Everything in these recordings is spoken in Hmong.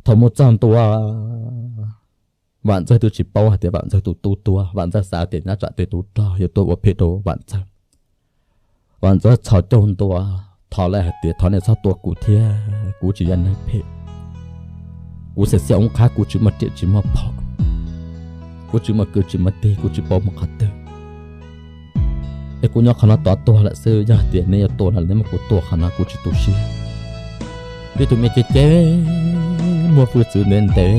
Thaum mus txog ntua, Vam Ntxawg twb tsis paub hais tias Vam Ntxawg tus tub tuag. Vam Ntxawg xav tias nyob tsam tej tub rog yuav tuaj ua phem rau Vam Ntxawg. Vam Ntxawg txhos caug ntua, thov lawv hais tias thov nej txhob tua kuv thiab, kuv tsis yog neeg phem. Kuv xiam xiam oob qhab, kuv tsis muaj riam tsis muaj phom, kuv tsis muaj kwv tsis muaj tij, kuv tsis paub mus qhov twg. Es kuv nyob qhov no tos tuag lawm xwb, yog tias nej yuav tua no nej muab kuv tua qhov no kuv tsis tu siab. Peb tus me cev cev, muaj hwj txwv ntev ntev,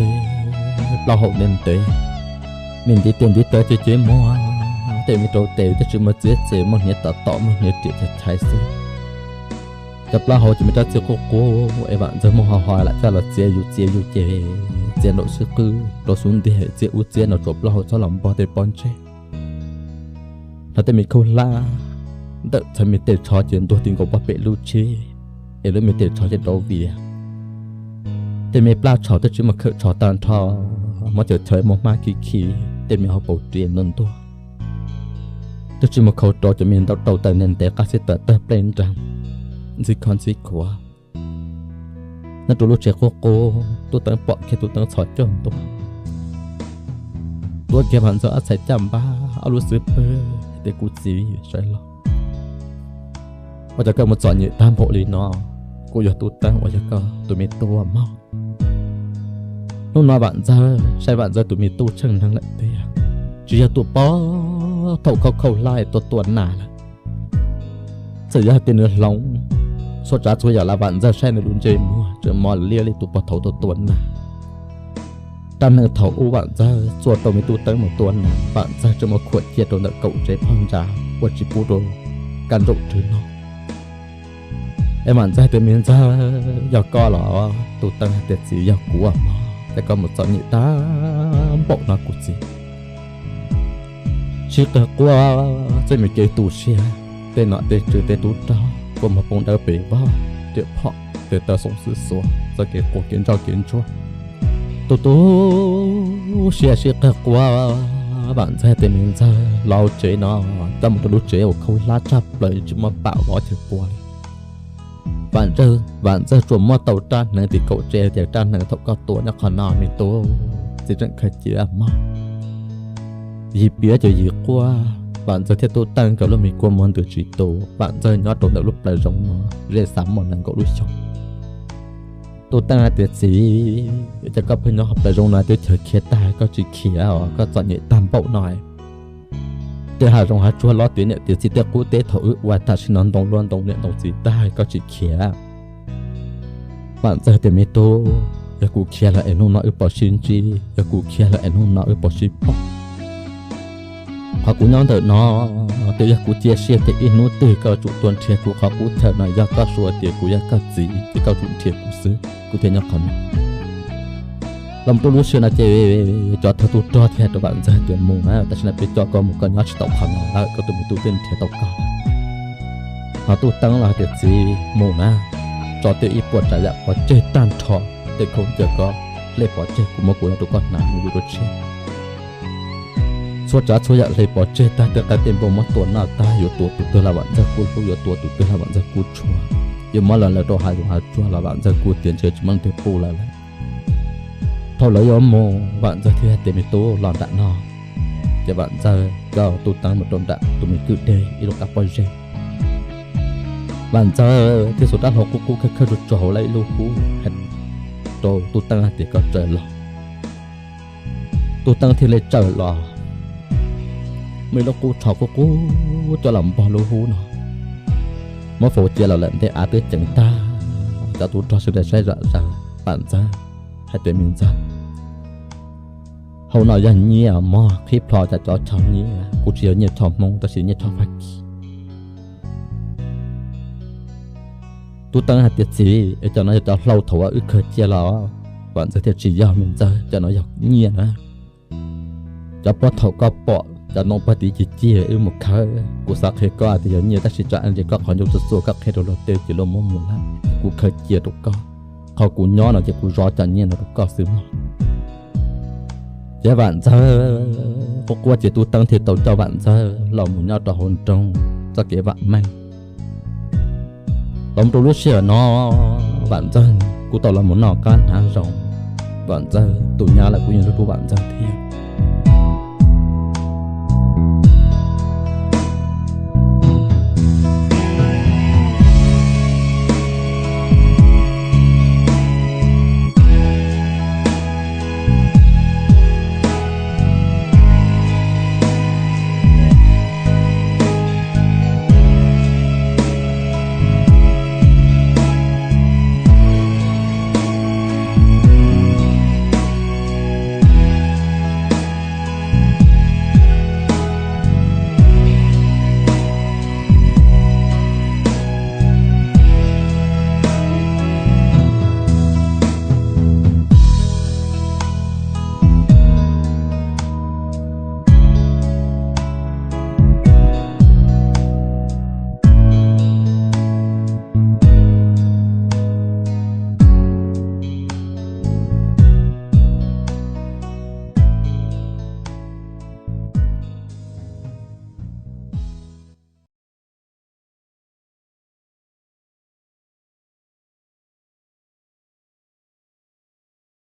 plaub hau ntev ntev, me ntiv tes ntiv taw cev cev muag, tej me rau tes twb tsis muaj txiab txev, muaj hniav tom tom muaj hniav riam chais chais xwb. Cov plaub hau ces me rab txiag qub qub, es Vam Ntxawg muab ho ho lam coj los txiav yus txiav yus ces txiav nraum xwb qwb rau xub ntiag, txiav ub txiav no tsuav plaub hau txhob los npog tej pob ntseg. Hnov tej me khaub hlab ntawm txhais me tes tsho ces ntuag ti nkaus pob pem lub tsheb, es lub me tes tsho ces rau vias. Tej me plab tsho twb tsis muaj khawm tsho tag nrho, muab cov chaw muaj hmab khi khi, tej me hauv paus ris ntuag ntuag, twb tsis muaj khau rau, cov me ntaub rau taws ntev ntev qab xib taws tawg plej nreeg, ntxhib khob ntxhib khuav. Nyob rau lub tsev qub qub, Tub Teeb pom kiag Tub Teeb txhos caug ntua, tuav kiag Vam Ntxawg ob txhais caj npab ob lub xub pwg tias, Kuv txiv, saib los, ua cas koj mus txom nyem tag npaum li no? Kuv yog Tub Teeb uas yog koj tus me tub mog. Hnub no Vam Ntxawg saib Vam Ntxawg tus me tub tsheej neeg lawm tiag, tsis yog tus pov thaum khaub khaub hlab tuaj tua nas lawm. Txawm yog hais tias nws hloov, txhua tsav txhua yam los Vam Ntxawg saib nws lub ntsej muag tseem mos liab li tus pov thaum tuaj tua nas. Rab hneev thaum ub Vam Ntxawg txua rau me Tub Teeb mus tua nas, Vam Ntxawg tseem muab khuam cia rau ntawm kaum tsev phab ntsa ua tsis pub rau kaj ntsaum rwg no. Es Vam Ntxawg tias, Me Ntxawg, yog koj los? Tub Teeb hais tias, Txiv, yog kuv mog, cas koj mus txom nyem tag npaum no kuv txiv. Sib qawg quaj txij me kev tu siab, tej nom tej tswv tej tub rog kua muag poob dawb pes vog, riam phom tes taw xoom xwb xuav, txoj kev quaj kev ntsoj kev ntsuag. Tu tu siab sib qawg quaj, Vam Ntxawg tias, Me Ntxawg, los tsev no, coj mus rau lub tsev uas khaub hlab tshaj plaws tsis muaj pam vov chaw pua li. Vam Ntxawg, Vam Ntxawg tsuas muab tau rab hneev tim kaum tsev tias, Rab hneev thaum koj tua nyob qhov no me tub, txiv tseem khaws cia mog. Yim piav ces yim quaj, Vam Ntxawg thiab Tub Teeb nkawd lub me kua muag ntws tsis tu, Vam Ntxawg nyob rau ntawm lub plawv zoov no ze xav muaj nees nkaum lub xyoo. Tub Teeb hais tias, Txiv, cas koj pheej nyob hauv plawv zoov no twb chaw khiav tag koj tsis khiav os, koj txom nyem tag npaum no. Tej hav zoov hav tsuag loj tiav niam tiav txiv tej qub teb thaum wb ua tam sim no ntoo luaj ntoo niam ntoo txiv tag koj tsis khiav. Vam Ntxawg tias, Me tub, yog kuv khiav los es hnub no wb puas sib ntsib, yog kuv khiav los es hnub no wb puas sib pom. Qhov kuv nyob ntawm no, twb yog kuv cia siab tias ib hnub twg koj yuav tsum tuaj nrhiav kuv qhov qub chaw no, yog koj suav tias kuv yog koj txiv ces koj tsum nrhiav kuv xwb kuv thiaj nyob qhov no. Los mus rau lub sij hawm no ces cov thawj tub rog thiaj hais rau Vam Ntxawg tias, Mus na, tam sim no peb coj koj mus, koj nyob tsis tau qhov no lawm, koj tus me tub twb nrhiav tau koj. Ho Tub Teeb los hais tias, Txiv, mus na, tso tej ib puas tsav yam pov tseg tag nrho, tej khaub ncaws ko hle pov tseg, kuv muab kuv no rau koj hnav mus yuav dua tshiab. Txhua tsav txhua yam hle pov tseg tag, tej qaib tej npua muab tua noj tag, yuav tua tus twg los Vam Ntxawg kuj hlub, yuav tua tus twg los Vam Ntxawg kuj tshua, yuav muab los lawv rau hav zoov hav tsuag los Vam Ntxawg kuj tias ntshe tsis muaj leej twg pub lawv lawm. Thaum lawv yuav mus, Vam Ntxawg thiaj tias, Me tub, los nram no. Ces Vam Ntxawg coj Tub Teeb mus rau nram tus me kwj deg ib lub qab pob zeb. Vam Ntxawg thiaj xuas rab hlau qub qub khawb khawb tsuag tsuag hauv lawm ib lub hub, hais rau Tub Teeb hais tias, Koj tsaws los. Tub Teeb thiaj li tsaws los, muaj ib lub qub tsho qub qub coj los npog lub hub no, muab faus cia los lawm, ntej av twb ceev tag. Cov tub rog sawv daws saib zom zaws, Vam Ntxawg hais tias, Me Ntxawg, hauv no yog nyiaj mog, qhib plho cas cov tsho nyiaj, kuj tsis yog nyiaj tsho Hmoob tab sis nyiaj tsho Fab Kis. Tub Teeb hais tias, Txiv, es cov no yog cov hlau thaum uas wb khaws cia los? Vam Ntxawg thiaj, Tsis yog, Me Ntxawg, cov no yog nyiaj na. Cov puag thaum koj pom cov ntoo puag tid cig cig wb mus khawb, kuv xav qhia koj tias yog nyiaj tab sis tsam ntsis koj qhov ncauj txuag txuag koj qhia rau luag tej ces luag muab mus lawm, kuv khaws cia rau koj. Qhov kuv nyob no ces kuv zov cov nyiaj no rau koj xwb mog. Ces Vam Ntxawg quaj quaj ces Tub Teeb thiaj tau coj Vam Ntxawg los mus nyob rau hauv nroog txoj kev vam meej. Los mus rau lub sij hawm no, Vam Ntxawg kuj tau los mus noj qab hnav zoov, Vam Ntxawg, tus nyab lawm kuj yog hlub hlub Vam Ntxawg thiab.